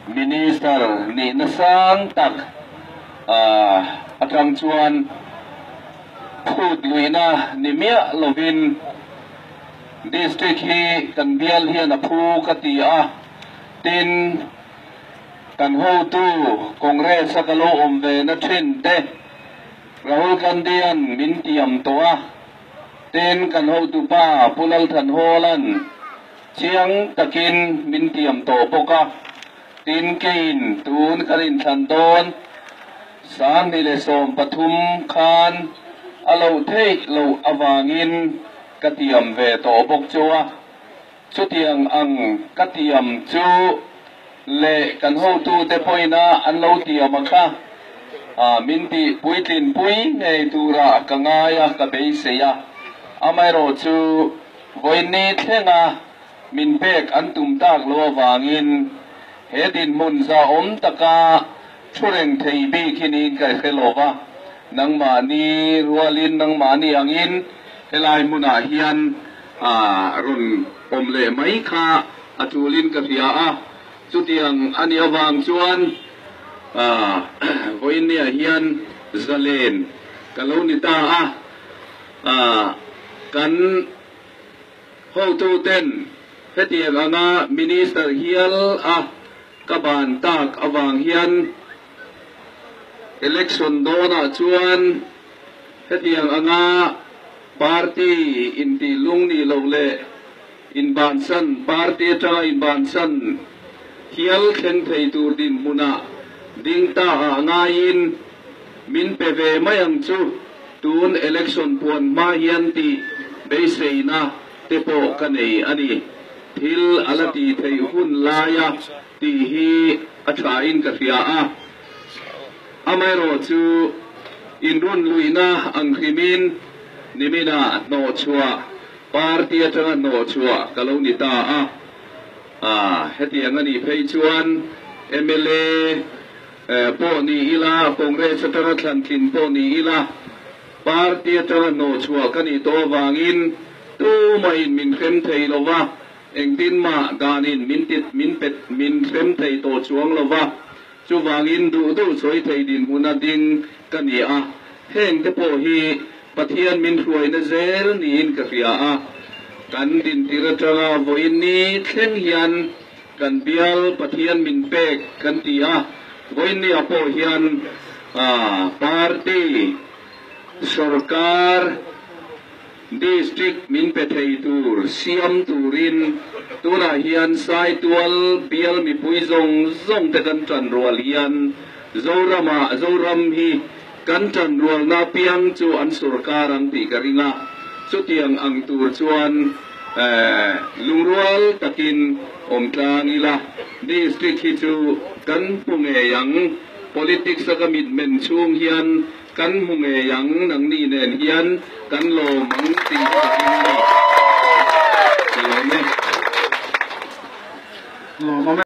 Minister nihna sang tak atang chuan phut luihna ni miah lovin District hi kan bial hian a phu ka ti a, tin kan hotu Congress a ka lo awm ve na thin te Rahul Gandhi-a'n min tiam tawh a, tin kan hotupa Pu Lalthanhawla'n Chiang takin min tiam tawh bawk a, tin keiin tun kan inthlan dawn 2013 khan a loh theih loh avangin ka tiam ve tawh bawk chu a. Chutiang ang ka tiam chu leh kan hotute pawhina an lo tiam a kha min tih puitlin pui ngei turah ka ngai a, ka beisei a. Amaherawhchu. Vawiinni thlenga min pek an tum tak lo avangin he dinhmun zahawm taka thu reng thei bik hi niin ka hre lo va, nangmahni rualin nangmahni angin helai hmunah hian rawn awm leh mai kha a tulin ka hria a, chutiang a nih avang chuan vawiinniah hian zalen ka lo ni ta a. Kan hotuten hetiang anga Minister hial a ka ban tak avang hian Election dawnah chuan hetiang anga Party intih lung nih loh leh inbansan Party atanga inbansan hial thleng thei tur dinhmunah ding ta ah ngaiin Min pe ve mai ang chu, tun election puan hma hian tih beiseina te pawh ka nei a ni. Thil a la tih theih hun laia tih hi a thain ka hria a. Amaherawhchu inrun luihna ang hrimin niminah hnawhchhuah, party atanga hnawhchhuah ka lo ni ta a. Hetiang a nih phei chuan mla Pawh ni ila, Congress atanga thlan tlin pawh ni ila, party atanga hnawhchhuah ka nih tawh avangin tumahin min hrem thei lo va, engtin mah danin min ti min pet min hrem thei tawh chuang lo va, chuvangin duh duh sawi thei dinhmuna ding ka ni a, heng te pawh hi Pathian min hruaina zel niin ka hria a, kan dintir atanga vawiin ni thleng hian Kan bial Pathian min pek kan ti a, vawiinniah pawh hian party, sorkar, district min pe thei tur siam turin tunah hian Saitual bial mipui zawng zawng te kan tan rual hian Zoramah Zoram hi kan tan rualna piang chu an sorkar ang tih ka ring a, chutiang ang tur chuan Lungrual takin awm tlang ila, district hi chu kan hmu ngei ang. Politics a ka mitmen chhung hian kan hmu ngei ang, nangni nen hian kan lawm ang tih hi ka ring a ni. Ka lawm e. Lawm awm e.